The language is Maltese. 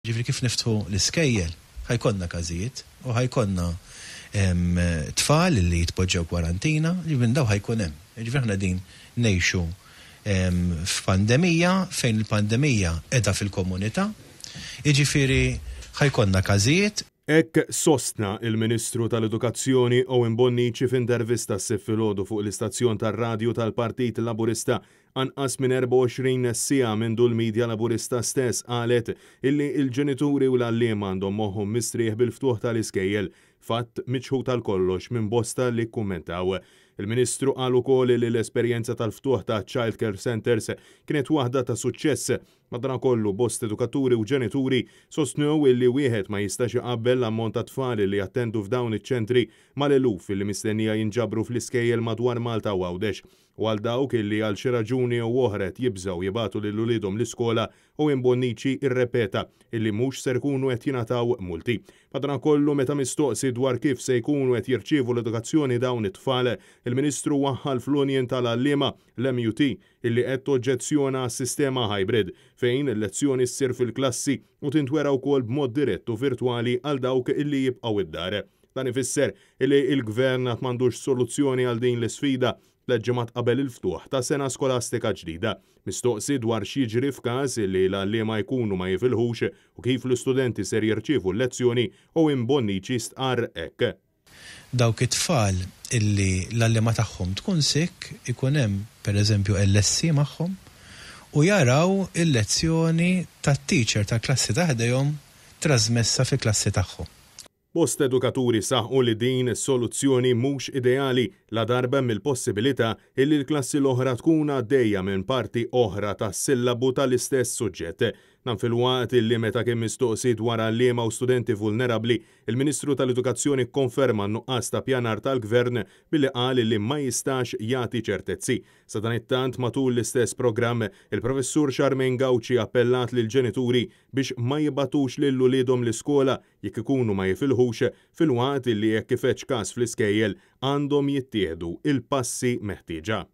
Ġifieri kif niftħu l-iskejjel ħa jkollna każijiet u ħa jkollna tfal li jitpoġġew kwarantina, ġifieri minn dawn ħa jkun hemm. Ġifieri aħna qegħdin ngħixu f'pandemija fejn il-pandemija qiegħda fil-komunità, jiġifieri ħa jkollna każijiet. Hekk sostna il-Ministru tal-Edukazzjoni Owen Bonnici f'intervista s-Sibt filgħodu fuq l-istazzjon tar-radju tal-Partit Laburista anqas minn 24 siegħa mindu l-media Laburista stess qalet illi l-ġenituri u l-għalliema għandhom moħħhom mistrieħ bil-ftuħ tal-iskejjel, fatt miċħud għal kollox minn bosta li kkummentaw. Il-Ministru qal ukoll li l-esperjenza tal-ftuħ ta' child care centres kienet waħda ta' suċċess. Madanakollu, bosta edukaturi u ġenituri sostnew illi wieħed ma jistax iqabbel l-ammont ta' tfal li jattendu f'dawn iċ-ċentri mal-eluf illi mistennija jinġabru fl-iskejjel madwar Malta u Għawdex. U għal dawk illi għal xi raġuni jew oħra qed jibżgħu jibagħtu lil uliedhom l-iskola, Owen Bonnici rrepeta illi mhux ser ikunu qed jingħataw multi. Madanakollu, meta mistoqsi dwar kif se jkunu qed jirċievu l-edukazzjoni dawn it-tfal, il-Ministru waħħal fl-Union tal-Għalliema, l-MUT, illi qed toġġezzjona għas-sistema hybrid, fejn il-lezzjoni ssir fil-klassi u tintwera wkoll b'mod dirett u virtwali għal dawk illi jibqgħu id-dar. Dan ifisser illi l-Gvern għad m'għandux soluzzjoni għal din l-isfida, tlett ġimgħat qabel il-ftuħ ta' sena skolastika ġdida. Mistoqsi dwar x'jiġri f'każ illi l-għalliema jkunu ma jifilħux u kif l-istudenti ser jirċievu l-lezzjoni, Owen Bonnici stqarr hekk. Dawk it-tfal illi l-għalliema tagħhom tkun sick ikun hemm per eżempju LSC magħhom u jaraw il-lezzjoni tat-teacher tal-klassi ta' ħdejhom trasmessa fil-klassi tagħhom. Bosta edukaturi saħqu li din is-soluzzjoni mhux ideali ladarba hemm il-possibilità illi l-klassi l-oħra tkun għaddejja minn parti oħra tas-sillabu tal-istess suġġett. Dan filwaqt illi meta kien mistoqsi dwar għalliema u studenti vulnerabbli, Il-Ministru tal-Edukazzjoni kkonferma n-nuqqas ta' pjanar tal-Gvern billi qal li ma jistax jagħti ċertezzi. Sadanittant, matul l-istess programm, il-Professur Charmaine Gauci appellat lill-ġenituri biex ma jibagħtux lil uliedhom l-iskola jekk ikunu ma jifilħux filwaqt li jekk ifeġġ każ fl-iskejjel għandhom jittieħdu l-passi meħtieġa.